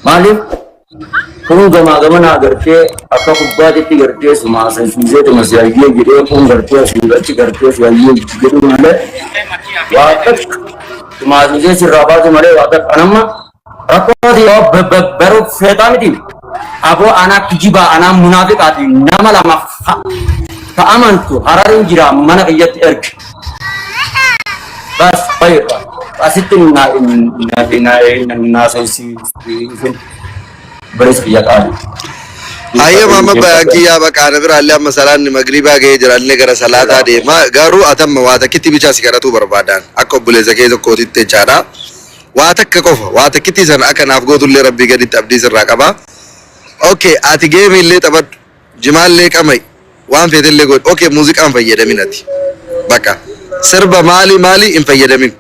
Maaliif kun gamaa gamanaa gartee akka kubbaatitti gartee sumaa sansiiseetuma si hayyee jedhee kun gartee asii achi gartee si hayyee jedhu malee waa takka sumaa siisee sirraa baasu malee waa takka anamma rakkoo yoo baruu feetaa miti aboo anaa kijibaa anaa munaafiqaati nama lama ka amantu hararin jira mana kiyyatti erge bas bayra asitti na na na na saysiisin barees kiyya qaali. Ayyee Muhammad Bayaan kiyyaa bakka ana biraallee amma salaanni magriibaa ga'ee jira illee gara salaataa deema. Garuu atamma waa takkitti bichaa si kadhatuu barbaadaan akka obboleessa kee tokkootitti jechaadha. Waa takka qofa waa takkitti sana akka naaf gootullee rabbii gaditti abdii sirraa qaba. Okay ati geemii illee taphadhu jimaallee qama'i waan feetellee godhi. Okay muuziqaa hin fayyadamin ati. Bakka sirba maali maali hin fayyadamin.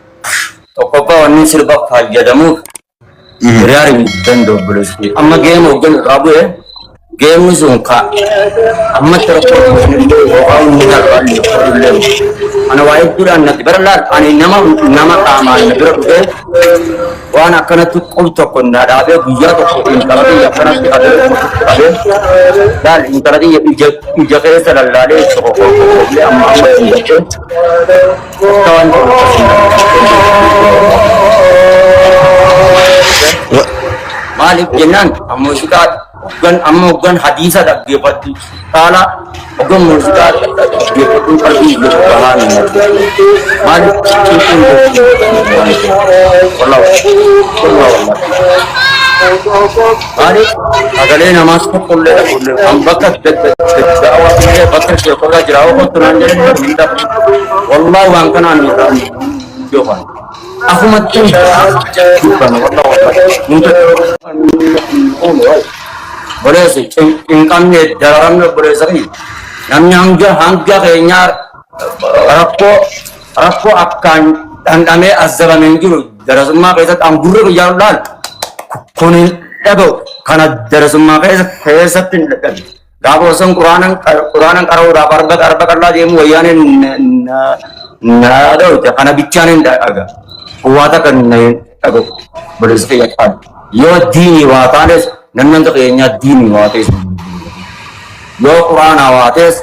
Tokkoffaa wanni sirba fayyadamuuf hiriyaar hin danda'u obboleessi. Amma geema hoggan irraa bu'e geemni sun ka ammatti rakkoo illee yookaan inni darbaallee illee ana waa hedduudhaan natti bara laal ani nama nama qaamaan na bira dhufee waan akkanatti qub tokko na dhaabee guyyaa tokko intala tiyya akkanatti qabee qabee laal intala tiyya ija ija keessa lallaalee tokko tokko amma amma hin gattee akka waan maaliif jennaan muuziqaa hoggan amma hoggan hadiisa dhaggeeffadhu caala hoggan muuziqaa dhaggeeffadhu qalbii ija bahaa ni maaliif cinqiin wallah wallah wallah maaliif sagalee namaas tokkollee dhabuullee kan bakka da'awaa illee bakka sheekorraa jira hoo kottu naan jedhan hin dhabu wallahi waan kanaan yookaan afumatti dubban wallah wallah obboleessi cinqamne dararamne obboleessa kiyya namni hanga hanga keenyaa rakkoo rakkoo akkaan dhandhamee azzabame hin jiru darasummaa keessatti an gurra kiyyaa laal kun hin dhaga'u kana darasummaa keessa keessatti hin dhadhabe gaafa osoo quraanan quraanan qara'uudhaaf arba arba qal'aa deemu wayyaaneen na dha'ute kana bichaan hin dhaga waa takka hin dhaga'u obboleessa kiyya qaali yoo diinii waa taanes namni hanga keenyaa diinii waa ta'es yoo quraanaa waa ta'es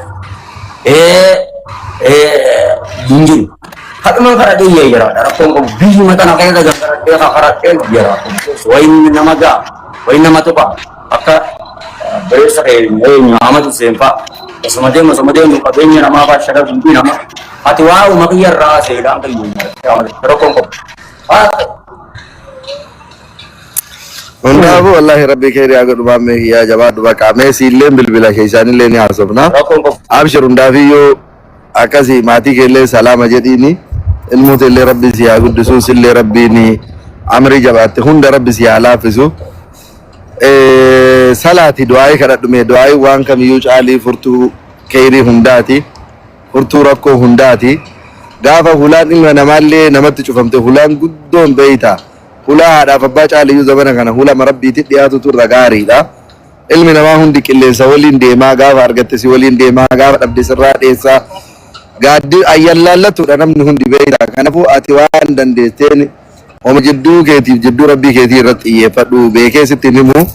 hin jiru. Kadhuma kadhadhee jiraadha rakkoon qabu biyyuma tana keessa gangaradhee kadhadhee jiraadha. Wayin nama ga'a wayin nama tuqa akka bareessa keenya eenyu Ahmad Hussein fa'a osuma deemu osuma deemu qabeenya namaa fa'a shara guutuu nama ati waa uuma kiyya irraa seedhaan kiyya rakkoon qabu. Hundaafuu wallahi rabbi keerii haa godhu maammee kiyyaa jabaadhu bakka mee siilleen bilbila keessaanillee ni haasofna. Rakkoon qabu. Abshir hundaafiyyuu akkasii maatii keellee salaama jedhiini ilmoo illee rabbi si haa guddisu sillee rabbiin amrii jabaatte hunda rabbi si haa laaffisu. Salaati du'aayii kadhadhu mee du'aayii waan kamiyyuu caalii furtuu keerii hundaati furtuu rakkoo hundaati. Gaafa hulaan ilma namaallee namatti cufamte hulaan guddoon beeyta. Hulaa haadhaaf abbaa caaliyyuu zamana kana hulama rabbiitti dhiyaatutu irra gaariidha. Ilmi namaa hundi qilleensa waliin deemaa gaafa argatte si waliin deemaa gaafa dhabde sirraa dheessaa. Gaaddi ayyallaallatuudha namni hundi beekta. Kanaafuu ati waan dandeetteen homa jidduu keetiif jidduu rabbii keetii irratti xiyyeeffadhu beekee sitti hin himu.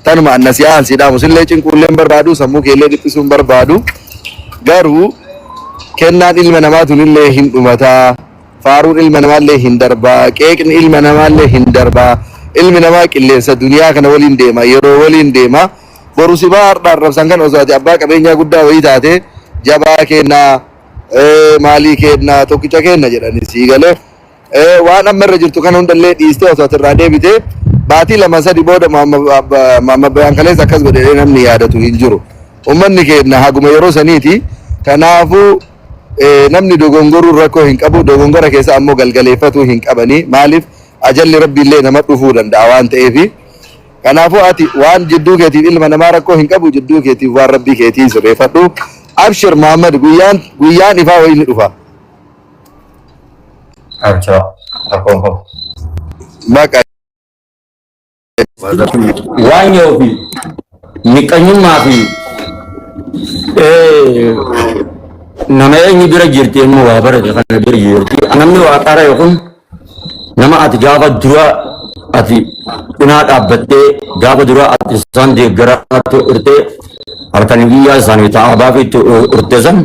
Tanuma annasi'aan si dhaamu sillee cinquullee hin barbaadu sammuu keellee dhiphisuu hin barbaadu. Garuu kennaan ilma namaa tunillee hin dhumataa. Faaruun ilma namaallee hin darbaa. Qeeqni ilma namaallee hin darbaa. Ilmi namaa qilleensa duniyaa kana waliin deema. Yeroo waliin deema. Boru si baa har'a arrabsan kan osoo ati abbaa qabeenyaa guddaa wayii taate jabaa kennaa maalii kennaa tokkicha kenna jedhanii sii galee. Waan amma irra jirtu kana hundallee dhiistee osoo ati irraa deebite baatii lama sadi booda Muhammad Bayaan Kaleessa akkas godhee namni yaadatu hin jiru. Uummanni keenya haguma yeroo saniiti. Kanaafuu namni dogongoruu rakkoo hin qabu dogongora keessa ammoo galgaleeffatuu hin qabanii maaliif ajalli rabbiillee nama dhufuu danda'a waan ta'eefi. Kanaafuu ati waan jidduu keetiif ilma namaa rakkoo hin qabu jidduu keetiif waan rabbii keetii sirreeffadhu. Abshir Muhammad guyyaan guyyaan ifaa wayii ni dhufa. Abshir rakkoon qabu. Baqa. Waan yoo fi miqqanyummaa fi nama eenyu bira jirti immoo waa barate kana bira jirti. Namni waa qara yookiin nama ati gaafa dura ati cinaa dhaabbattee gaafa duraa ati isaan deeggaraa turte halkanii guyyaa isaanii ta'aa fi turte san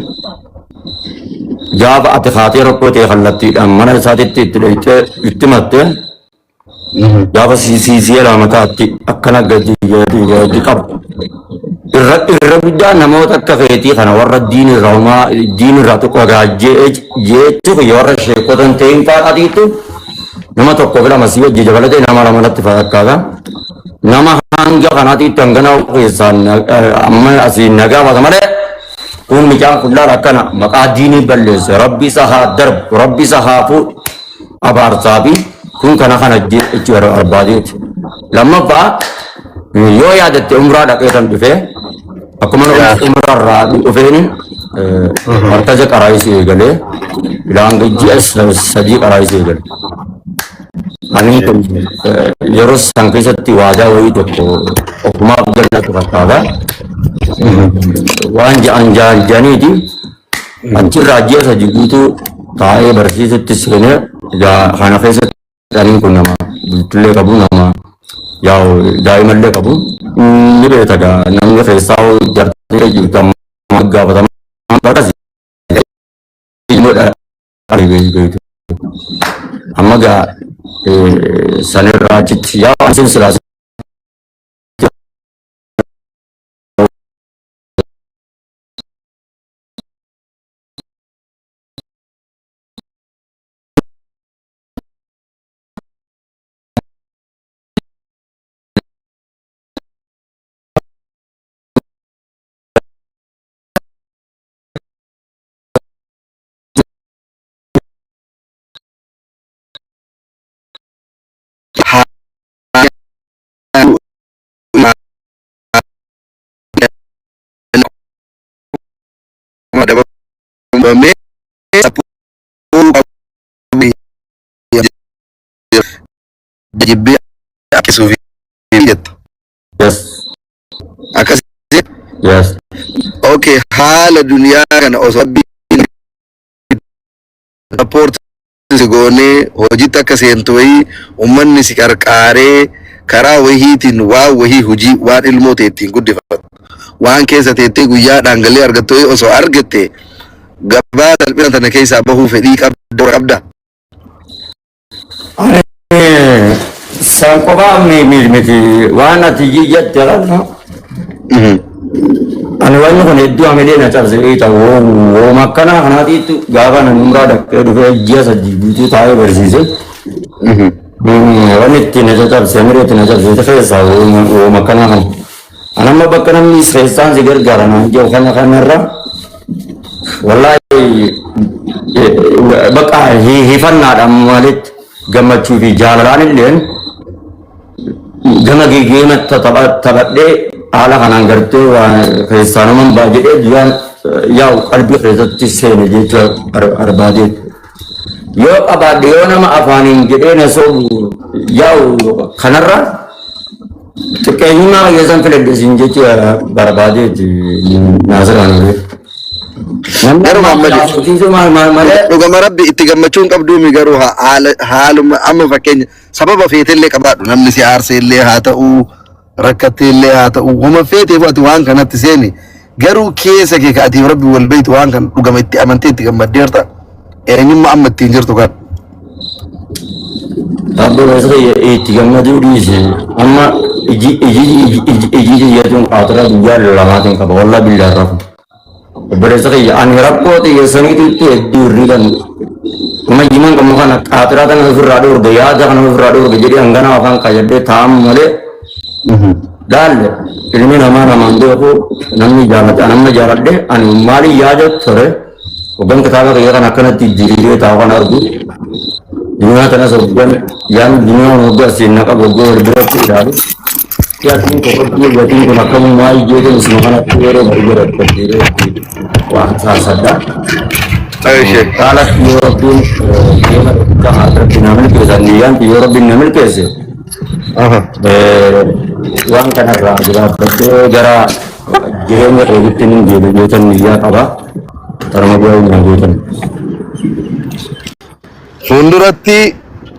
gaafa ati kaatee rakkoo ta'e kallattiidhaan mana isaatitti itti dhayxee itti mattee gaafa siisii mataatti akkana gadi gadi gadi qabu. Irra irra guddaa namoota akka keetii kana warra diin irraa homaa diin irraa tokko gaajjee jechuuf warra sheekota hin ta'in fa'aatiitu nama tokko fi lama si wajji dabalatee nama lama natti fakkaata. Nama hanga kanaatiitti hangana keessaan amma asii nagaa baata malee kun mucaan kun laala akkana maqaa diinii balleesse rabbi isa haa darbu rabbi isa haa fuudhu abaarsaa fi kun kana kana jechuu barbaadeeti. Lammaffaa yoo yaadatte umraa dhaqee kan dhufee akkuma umraa irraa dhufeen markaza qaraayisii eegalee ilaan ji'a 3 qaraayisii eegale. Ani kun yeroo san keessatti waadaa wayii tokko ofumaaf galatu fakkaata. Waan ja'an ja'aniiti achirraa ji'a 3 guutuu taa'ee barsiisutti seenee egaa kana keessatti ani kun nama bultullee qabu nama yaa'u daa'imallee qabu ni beekta gaa namni keessaa jartee jirtu amma gaafatama bakkas amma gaa sanirraa achitti yaa waan silsilaa Dabamee jibbee akkasuuf jetta. Yes. Akkas. Yes. Okay, haala duniyaa kana osoo rabbiin support si goonee hojiitti akka seentu wayii uummanni si qarqaaree karaa wayiitiin waan wayii hojii waan ilmoo ta'e ittiin guddifatu waan keessa teettee guyyaa dhaangalee argattu wayii osoo argatte gabaa salphina tana keessaa bahuu fedhii qabda qabda. San qofaa miti waan ati jette kana. Ani wanni kun hedduu hamilee na cabse beekta wooma akkanaa kanaatiitu gaafa nan umraa dhaqee dhufee ji'a 3 guutuu taa'ee barsiise. Wanni itti na cabse hamilee itti na cabse keessaa wooma akkanaa kana. Ani amma bakka namni keessaan si gargaara naan jedhu kana kanarra wallaahi bakka hifannaadhaan maalitti gammachuu fi jaalalaan illeen gama geema taphadhee haala kanaan gartee waan keessaa naman ba'a jedhee duraan yaa'u qalbii keessatti seene jechuudha barbaadee. Yoo qabaadhe yoo nama afaaniin jedhee na soobu yaa'u kanarra xiqqeenyummaa keessan filadhe siin jechuudha barbaadeeti naasiraan olee. Namni Garuu amma Muhammad haasofsiisuu maal maal malee dhugama rabbi itti gammachuun qabduumi garuu haaluma amma fakkeenya sababa feetellee qabaadhu namni si aarseellee haa ta'uu rakkatteellee haa ta'uu homa feeteef ati waan kanatti seeni garuu keessa kee ka atiif rabbi wal beektu waan kan dhugama itti amantee itti gammaddeerta eenyummaa amma ittiin jirtu kan. Abbo Basra itti gammaduu dhiise amma iji iji iji iji ijjatuun qaatira guyyaa lamaatiin qaba wallaa billaan rafu. Obboleessa kiyya ani rakkoo xiyyeessaniitu itti hedduu hirriban. Kuma jiman qabu kana qaatiraa kana ofirraa dhoorge yaada kana ofirraa dhoorge jedhee hangana afaan kayyadhee taa'amu malee laalle ilmi namaa namaan beeku namni jaalladhe ani amma jaalladhe ani maaliin yaada ture hoggan kitaaba kiyya kana akkanatti diriiree taa'u kana argu duniyaa tanas hoggan yaadni duniyaa kun hoggaa asiin na qabu hoggaa wal biratti ilaalu Yaatiin kophaatti gatiin kun akkamummaa ijjeetiin isuma kanatti yeroo bari godhadhe waan saasadha. Ishee. Caalatti yoo rabbiin deema tokkicha haasatti na milkeessa niyyaan yoo rabbiin na milkeesse waan kanarraa jiraaffattee gara jireenya keetitti nin deebi'u jeetan niyyaa qaba. Tarma bu'aa hin gootan. Fuulduratti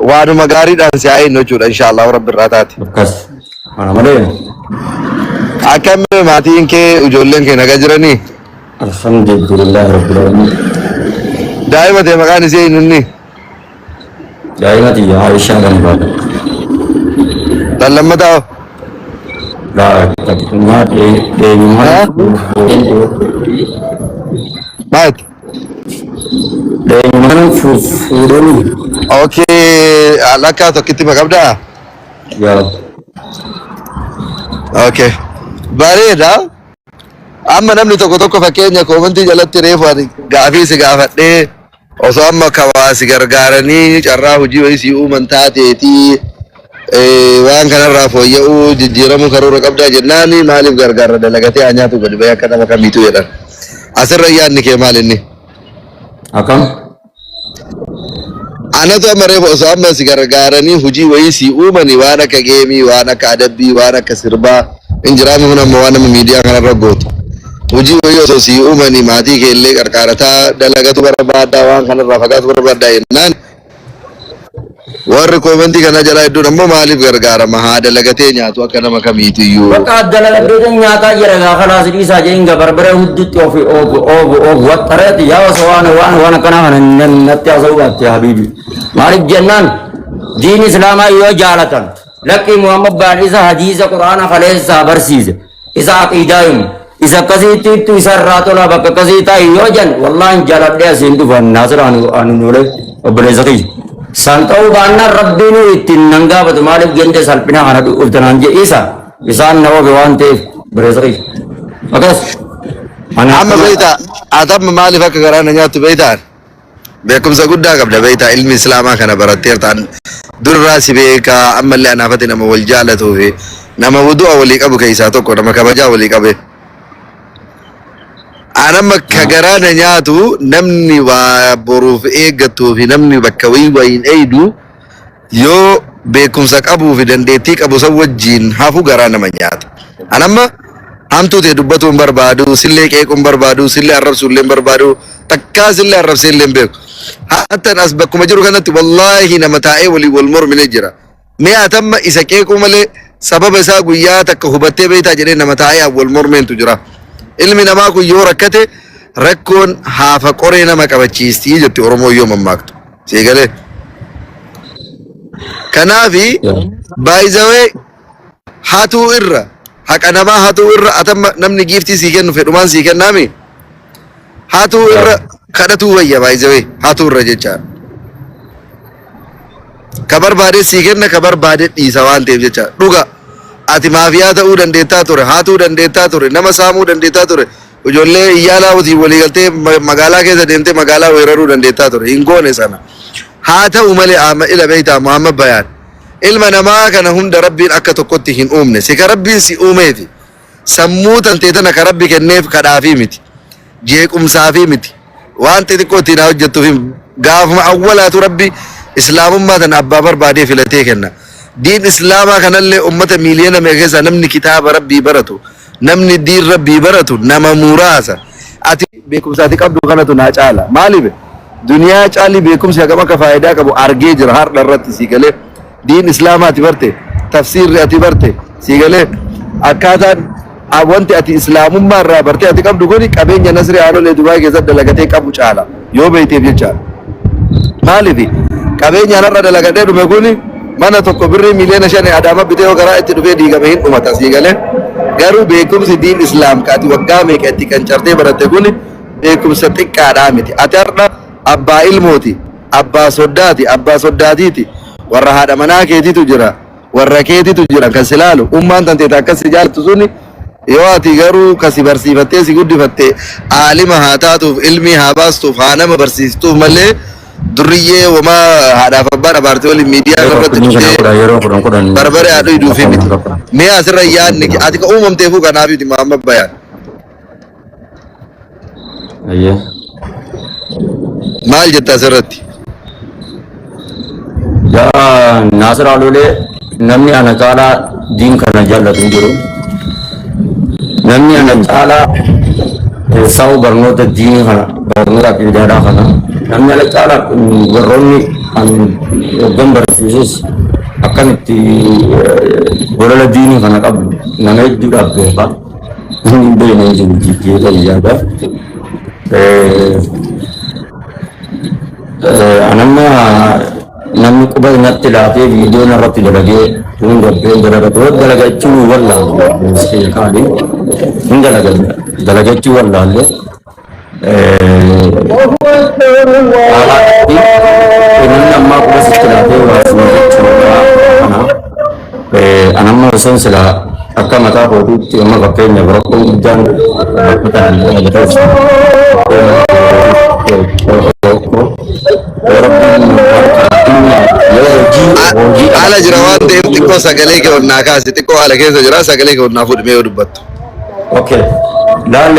Waanuma gaariidhaan si haa eenyu jechuudha inshaallah rabbi irraa taate. Akkas. Kana malee. Akkam maatiin kee ijoolleen kee nagaa jiranii? Alhamdulillah rabbil alamin. Daa'ima ta'e maqaan isee eenyu inni? Daa'ima tiyya Aishaa kan baata. Tan lammataa hoo? Laa takkumaa dheenyumaa Maal? dheenyumaa fuudhanii. Okay, lakkaa tokkitti maqabdaa? Yaa. Okay. Bareeda. Amma namni tokko tokko fakkeenya koomentii jalatti reefu ani gaafii si gaafadhee osoo amma kawaa si gargaaranii carraa hojii wayii si uuman taateetii waan kanarraa fooyya'uu jijjiiramuu karoora qabdaa jennaani maaliif gargaarra dalagatee haa nyaatu gadi bahee akka nama kamiitu jedhan. Asirra yaadni kee maal inni? Akkam? Anatu amma reefu osoo amma si gargaaranii hojii wayii si uumanii waan akka geemii, waan akka adabbii, waan akka sirbaa hin jiraame kun amma waan nama miidiyaa kanarra gootu. Hojii wayii osoo si uumanii maatii kee illee qarqaarataa dalagatu barbaaddaa waan kanarraa fagaatu barbaaddaa jennaan warri koomentii kana jalaa hedduun ammoo maaliif gargaarama haa dalagatee nyaatu akka nama kamiitiyyuu. Bakka dalagadhee nyaataa jira gaafa laasi dhiisaa jeen barbaree huddutti of of of of waxxareeti yaa osoo waan waan waan akkanaa kana natti haasa'uu baatte habiibi. Maaliif jennaan diin islaamaa yoo jaalatan lakkii Muhammad baan isa hadiisa quraana kaleessaa barsiise isa aqiidaa himu isa akkasiitti ittu isa irraa tolaa bakka akkasii taa'e yoo jan wallaahi jaaladhee asiin dhufan naasira anu nuulee obboleessa kiyya. San ta'uu baannaan rabbiin ittiin nan gaafatu maaliif jende salphina kana dhuftanaan jedhe isa isaan na oofe waan ta'eef obboleessa kiyya. Akkas. Amma beektaa ati amma maaliif akka garaa na nyaattu beektaan? Beekumsa guddaa qabda beektaa ilmi islaamaa kana baratteertaan durraa si beekaa ammallee anaafati nama wal jaalatuu fi nama wudu'a walii qabu keessaa tokko nama kabajaa walii qabe. Anamma ka garaa na nyaatu namni waa boruuf eeggattuu fi namni bakka wayii wayiin eeydu yoo beekumsa qabuu fi dandeettii qabu san wajjiin hafu garaa nama nyaata. Anamma hamtuu ta'e dubbatuu hin barbaadu, sillee qeequu hin barbaadu, sillee arrabsuu illee hin barbaadu, takkaa sillee arrabsee illee hin beeku. Hattan as bakkuma jiru kanatti wallaahi nama taa'ee walii wal mormine jira. Mee atamma isa qeequu malee sababa isaa guyyaa takka hubattee beektaa jedhee nama taa'ee wal mormeentu jira. Ilmi namaa kun yoo rakkate rakkoon haafa qoree nama qabachiistii jetti Oromoo yoo mammaaktu. Siigalee. Kanaafi baay'izawee hatuu irra haqa namaa hatuu irra atamma namni giiftii sii kennu fedhumaan sii kennaami. Hatuu irra kadhatuu wayya baay'izawee hatuu irra jechaadha. Ka barbaade sii kenna ka barbaade dhiisa waan ta'eef jecha dhuga ati maafiyaa ta'uu dandeettaa ture hatuu dandeettaa ture nama saamuu dandeettaa ture ijoollee iyyaalaa wajjin waliigaltee magaalaa keessa deemtee magaalaa weeraruu dandeettaa ture hin goone sana haa ta'u malee amma ila beektaa Muhammad Bayaan ilma namaa kana hunda rabbiin akka tokkotti hin uumne si ka rabbiin si uumeefi sammuu tantee tana ka rabbi kenneef kadhaafii miti jeequmsaafii miti waan xixiqqoo ittiin haa hojjettuuf gaafuma awwalaatu rabbi islaamummaa tana abbaa barbaadee filatee kenna. Diin islaamaa kanallee ummata miiliyoona meeqa keessaa namni kitaaba rabbii baratu namni diin rabbii baratu nama muraasa. Ati beekumsa ati qabdu kanatu naa caala. Maaliif? Duniyaa caalii beekumsi hagam akka faayidaa qabu argee jira har'a irratti sii galee. Diin islaamaa ati barte tafsiirri ati barte sii galee akkaataan wanti ati islaamummaa irraa bartee ati qabdu kuni qabeenya Nasri Aanolee Dubaay keessatti dalagatee qabu caala yoo beekteef jechaadha. Maaliif qabeenya har'a dalagadhee dhume kuni mana tokko birrii 5 miliyoona Adaama bitee yoo karaa itti dhufee diigame hin dhumata sii galee. Garuu beekumsi diin islaam ka ati waggaa meeqa itti qancartee baratte kuni beekumsa xiqqaadhaa miti. Ati har'a abbaa ilmooti, abbaa soddaati, abbaa soddaatiiti, warra haadha manaa keetiitu jira, warra keetiitu jira kan si laalu ummaan tanteeta akkas si jaalatu suni yoo ati garuu kasi barsiifattee si guddifatte aalima haa taatuuf ilmii haa baastuuf haa nama barsiistuuf malee durriyyee wamaa haadhaaf abbaan abaarte waliin miidiyaa irratti dhuftee Yeroo kudhan kudhan barbare haa dhuyduufi miti. Mee asirra yaadni ati ka uumamteefuu kanaafiiti Muhammad Bayaan. Ayyee. Maal jetta asirratti? Yaa Naasir Alulee namni ana caalaa diin kana jaallatu hin jiru. Namni ana caalaa saa'u barnoota diinii kana barnoota aqiidaadhaa kana namni ana caalaa warroonni An hoggan barsiisus akkamitti bolola diinii kana qabu nama hedduudhaaf beeka. Namni hin beekne hin jiru jijjiirra ijaagaa. Anamma namni quba natti laatee viidiyoo narratti dalagee hin gabbeen dalagatu dalagachuu wallaalle kaani hin dalagan dalagachuu wallaalle caalaatti namni ammaa quba sitti laatee waa siin jechuudha kana. Anamma osoon silaa akka mataa kootiitti amma fakkeenyaaf rakkoo guddaan bakka kana Haala jira waan ta'eef xiqqoo sagalee kee ol naa kaasi. Xiqqoo haala keessa jira sagalee kee ol naa fuudhi mee yoo dubbattu. Okay. Laal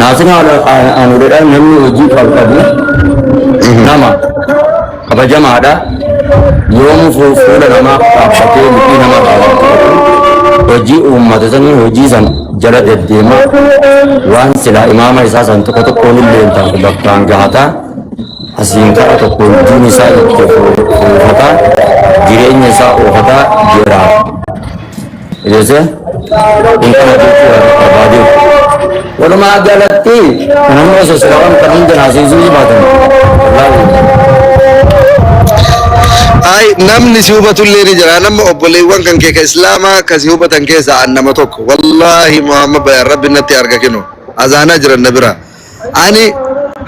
naasina anuudhaan namni hojii qabu qabu nama kabajamaadha. Yoomuu fuula namaa dhaabbatee mukii nama dhaabbatee hojii uummata sanii hojii san jala deddeemaa waan silaa imaama isaa san tokko tokkoon illee hin taatu bakkaan gahataa asiin kara tokkoon diin isaa itti fuufataa jireenya isaa oofataa jiraata. Jecha in kana jechuu barbaadee. Walumaa galatti namni osoo sila waan kan hunda naasisuu baatan. Ay, namni si hubatullee ni jira. Nama obboleewwan kan kee ka Islaamaa ka si hubatan keessaa an nama tokko. Wallaahi Muhammad Bayaan Rabbi natti arga kinu. Azaanaa jiran na bira. Ani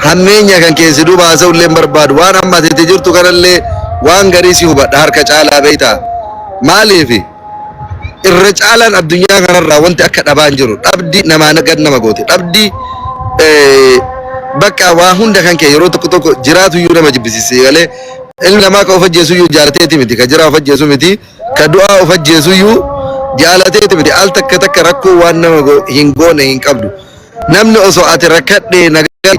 hammeenya kan kee si duuba haasa'u illee hin barbaadu. Waan amma ati itti jirtu kanallee waan garii si hubadha harka caalaa beektaa. Maaliifi? Irra caalaan addunyaa kanarraa wanti akka dhabaa hin jiru. Dhabdi namaa gad nama gooti. Dhabdi bakka waa hunda kan kee yeroo tokko tokko jiraatu iyyuu nama jibbisiisa. Galee ilmi namaa ka of ajjeesu iyyuu jaalateeti miti. Ka jiraa of ajjeesu miti. Ka du'aa of ajjeesu iyyuu jaalateeti miti. Al takka takka rakkoo waan nama hin goone hin qabdu. Namni osoo ati rakkadhee nagaa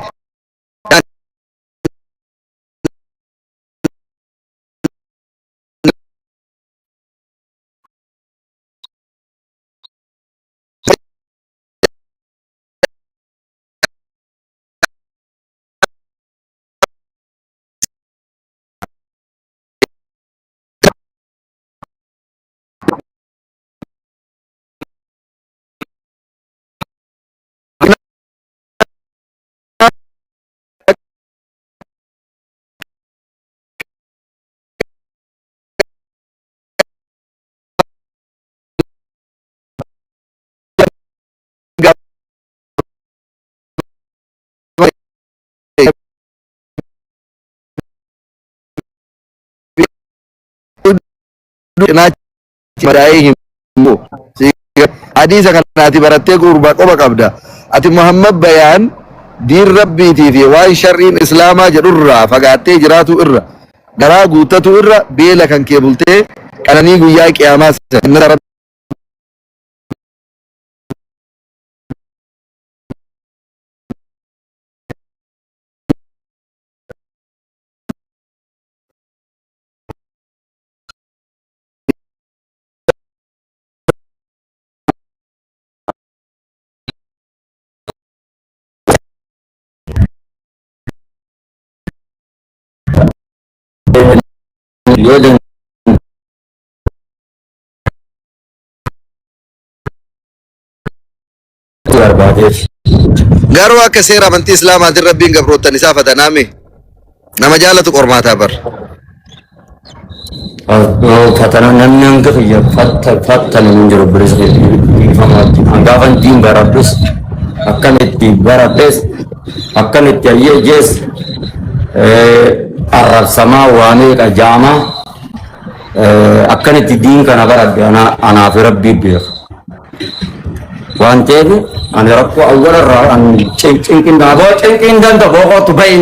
Cinaachi madaa'ee hin bu'u. Hadiisa kana ati barattee gurbaa qoba qabda. Ati Muhammad Bayaan diin rabbiitii fi waan shar'iin islaamaa jedhurraa fagaattee jiraatu irra garaa guuttatu irra beela kan kee bultee qananii guyyaa qiyaamaa jannata rabbi Yoo dandeettii barbaadeef. Garuu akka seera amantii islaamaatiin rabbiin gabroottan isaa fatanaame nama jaalatu qormaataa bar. Fatana namni hanga kiyya fattane hin jiru bilisa ifamaatti. Hangaafan diin baradhus akkamitti baradhes akkamitti hayyee jees arrabsamaa waa meeqa jaamaa akkanitti diin kana baradhe anaa fi rabbii beeka. Waan ta'eef ani rakkoo awwala irraa ani cinqin dhaaboo cinqin danda booqootu ba'i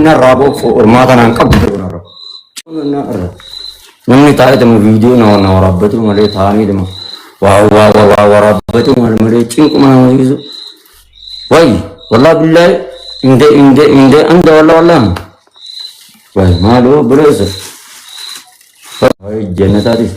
narraa booqu qormaata naan qabdu narra. Namni taa'ee dama viidiyoo na na waraabbatu malee taa'anii dama waa waa waa waa waraabbatu malee cinquma nama dhiisu. Wayi wallah billahi inde inde inde anda wallah wallah. Wayi maaloo bireessa. Wayi jannataatis.